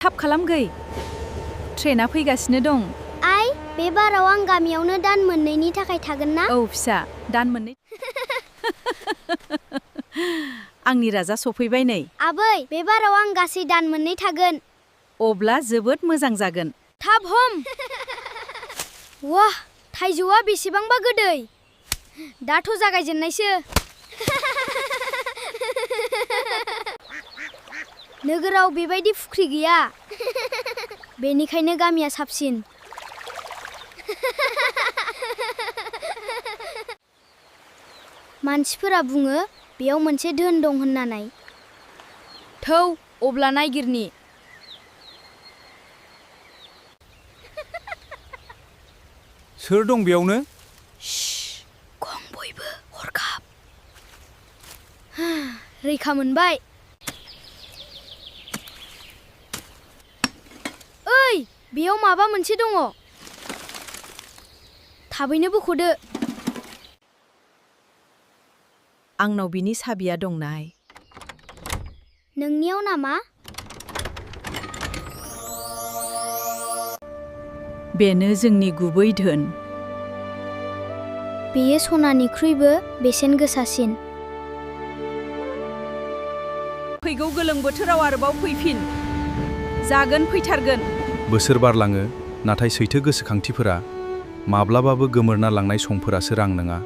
थाब खालाम गै ट्रेना फैगासिनो दं। आइ बे बाराव आं गामियावनो दान मोननैनि थाखाय थागोन ना? औ फिसा दान मोननै आंनि राजा सफैबाय नै। आबै बे बाराव आं गासै दान मोननै थागोन। अब्ला जोबोद मोजां जागोन। थाब हम वाह थाइजौआ बेसेबांबा गोदै। दाथ' जागायजेननायसो। नोगोराव बेबायदि फुख्रि गैया। बेनिखायनो गामिया साबसिन। मानसिफोरा बुङो बेयाव मोनसे धोन दं होननानै। थौ अब्ला नायगिरनि। सोर दं बेयावनो? गं बयबो हरखाब। रैखा मोनबाय। ओइ बेयाव माबा मोनसे दङ। थाबैनो बख'दो। आंनाव बिनि साबिया दंनाय। नोंनियाव नामा? बेनो जोंनि गुबै धोन। बेयो सनानिख्रुइबो बेसेन गोसासिन। फैगौ गोलोम बोथोराव आरोबाव फैफिन। जागोन फैथारगोन। बोसोर बारलाङो नाथाय सैथो गोसोखांथिफोरा माब्लाबाबो गोमोरना लांनाय समफोरासो रां नङा।